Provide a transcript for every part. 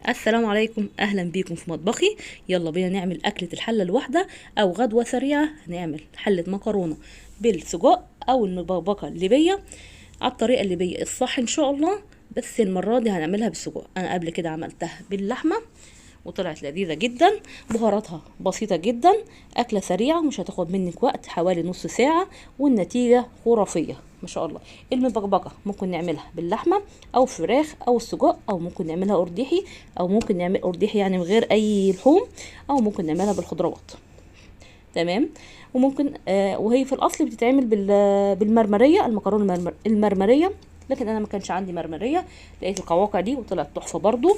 السلام عليكم، اهلا بيكم في مطبخي. يلا بينا نعمل اكله الحلة الواحدة او غدوه سريعة. هنعمل حله مكرونه بالسجق او المبكبكه الليبية على الطريقة الليبية الصح ان شاء الله، بس المرة دي هنعملها بالسجق. انا قبل كده عملتها باللحمه وطلعت لذيذة جدا، بهاراتها بسيطة جدا، اكله سريعة مش هتاخد منك وقت، حوالي نص ساعة، والنتيجة خرافية ما شاء الله. المبكبكه ممكن نعملها باللحمه او فراخ او السجق، او ممكن نعملها قرديحي، او ممكن نعمل قرديحي يعني من غير اي لحوم، او ممكن نعملها بالخضروات. تمام. وممكن وهي في الاصل بتتعمل بالمرمريه، المكرونه المرمريه، لكن انا ما كانش عندي مرمريه، لقيت القواقع دي وطلعت تحفة برضو،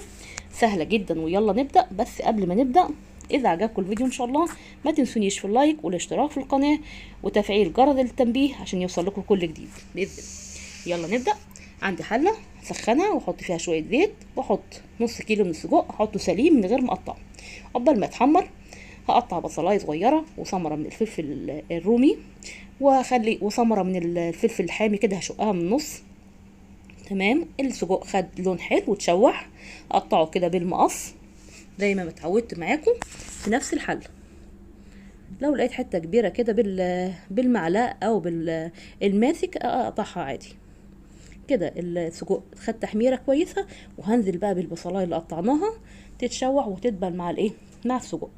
سهلة جدا. ويلا نبدا. بس قبل ما نبدا، اذا عجبكم الفيديو ان شاء الله ما تنسونيش في ال like والاشتراك في القناة وتفعيل جرس التنبيه عشان يوصل لكم كل جديد باذن الله. يلا نبدا. عندي حله سخنها واحط فيها شوية زيت، واحط نص كيلو من السجق، احطه سليم من غير ما اقطعه. قبل ما يتحمر هقطع بصلايه صغيرة وثمره من الفلفل الرومي، واخلي وثمره من الفلفل الحامي كده هشقها من النص. تمام. السجق خد لون حلو وتشوح، اقطعه كده بالمقص زي ما اتعودت معاكم في نفس الحلة. لو لقيت حتة كبيرة كده بالمعلقه او بالماسك اقطعها عادي كده. السجق خد تحميره كويسة، وهنزل بقى بالبصلايه اللي قطعناها تتشوح وتدبل مع الايه، مع السجق.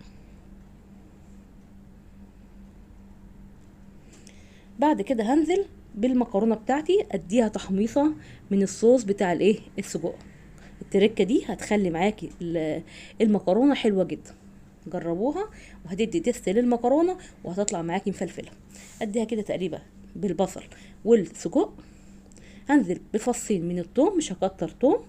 بعد كده هنزل بالمكرونه بتاعتي، اديها تحميصه من الصوص بتاع الايه، السجق. التركة دي هتخلي معاكي المكرونه حلوة جدا، جربوها وهتدي taste للمكرونه وهتطلع معاكي مفلفله. اديها كده تقريبا بالبصل والسجق. هنزل بفصين من الثوم، مش هكتر ثوم،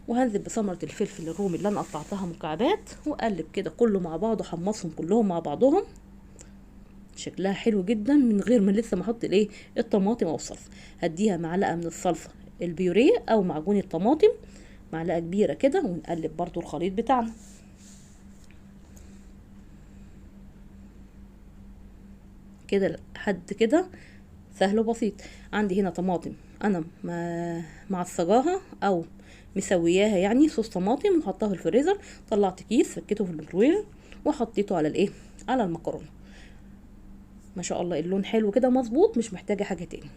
وهنزل بثمره الفلفل الرومي اللي انا قطعتها مكعبات، واقلب كده كله مع بعضه، حمصهم كلهم مع بعضهم. شكلها حلو جدا من غير ما لسه ما احط الايه، الطماطم او الصلصه. هديها معلقه من الصلصه البيوريه او معجون الطماطم، معلقه كبيرة كده، ونقلب برضو الخليط بتاعنا. كده لحد كده سهل وبسيط. عندي هنا طماطم انا معصجاها او مسوياها، يعني صوص طماطم، وحطاها في الفريزر. طلعت كيس فكيته في الميكرويف وحطيته على الايه، على المكرونه. ما شاء الله اللون حلو كده مظبوط، مش محتاجه حاجة تاني.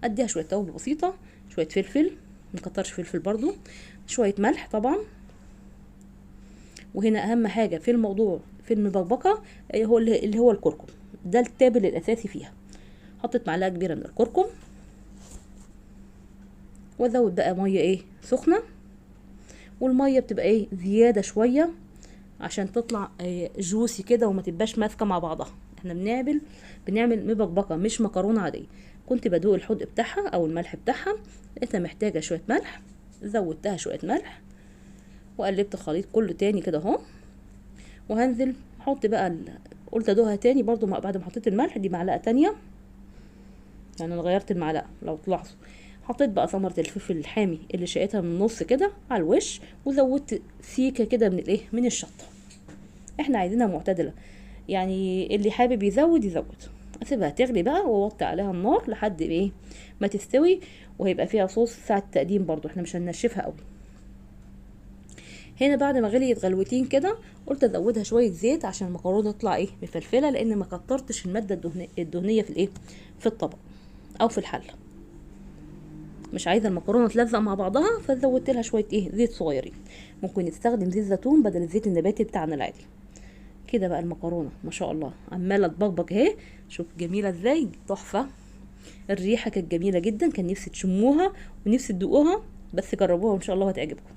اديها شوية توابل بسيطة، شوية فلفل، مكترش فلفل برضو، شوية ملح طبعا. وهنا اهم حاجة في الموضوع في المبكبكه هو اللي هو الكركم، ده التابل الاساسي فيها. حطيت معلقه كبيرة من الكركم، وازود بقى مية ايه، سخنة، والمية بتبقى ايه، زيادة شوية عشان تطلع جوسي كده وما تبقاش ماسكه مع بعضها. احنا بنعمل مبكبكه مش مكرونه عادية. كنت بدوق الحدق بتاعها او الملح بتاعها، لقيتها محتاجه شوية ملح، زودتها شوية ملح، وقلبت الخليط كله تاني كده اهو. وهنزل احط بقى قلت ادوقها تاني برضو بعد ما حطيت الملح، دي معلقه تانية يعني انا غيرت المعلقة لو تلاحظوا. حطيت بقى ثمره الفلفل الحامي اللي شقيتها من النص كده على الوش، وزودت سيكه كده من الايه، من الشطه. احنا عايزينها معتدلة، يعني اللي حابب يزود يزود. اسيبها تغلي بقى واوطي عليها النار لحد ايه ما تستوي، وهيبقى فيها صوص ساعة التقديم برضو، احنا مش هننشفها قوي. هنا بعد ما غليت غلوتين كده قلت ازودها شوية زيت عشان المكرونه تطلع ايه، مفلفله، لان ما كترتش المادة الدهنية في الايه، في الطبق او في الحلة. مش عايزه المكرونه تلزق مع بعضها، فزودت لها شوية ايه، زيت صغيرين. ممكن نستخدم زيت زيتون بدل الزيت النباتي بتاعنا العادي. كده بقى المكرونه ما شاء الله عماله تبقبق اهي، شوف جميلة ازاي، تحفة. الريحة كانت جميلة جدا، كان نفسي تشموها ونفسي تدوقوها، بس جربوها وان شاء الله هتعجبكم.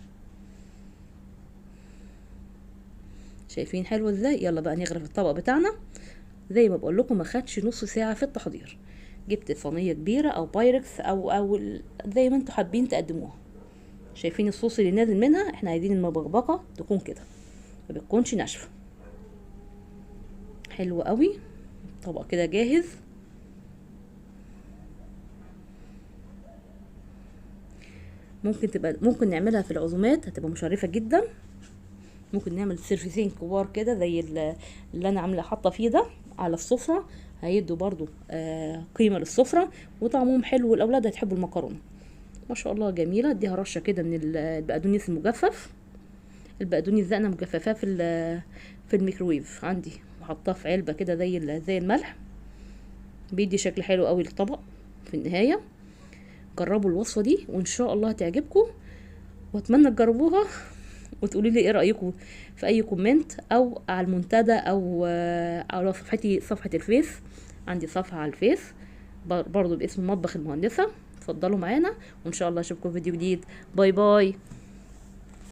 شايفين حلوة ازاي؟ يلا بقى نغرف الطبق بتاعنا. زي ما بقول لكم ما خدش نص ساعة في التحضير. جبت صينية كبيرة او بايركس او زي ما انتم حابين تقدموها. شايفين الصوص اللي نازل منها؟ احنا عايزين المبكبكه تكون كده، ما بتكونش ناشفة. حلو قوي، الطبق كده جاهز. ممكن نعملها في العزومات، هتبقى مشرفة جدا. ممكن نعمل سيرفيسين كبار كده زي اللي انا عامله حاطه فيه ده على السفرة، هيدوا برضو قيمة للسفره، وطعمهم حلو، والاولاد هيحبوا المكرونه. ما شاء الله جميلة. اديها رشه كده من البقدونس المجفف. البقدونس ده انا مجففاه في الميكروويف عندي، وحطاه في علبة كده زي الملح، بيدي شكل حلو قوي للطبق في النهاية. جربوا الوصفة دي وان شاء الله هتعجبكم، واتمنى تجربوها وتقولي لي ايه رايكم في اي comment او على المنتدى او على صفحتي، صفحة الفيس. عندي صفحة على الفيس برضو باسم مطبخ المهندسه. اتفضلوا معانا، وان شاء الله اشوفكم في فيديو جديد. bye bye.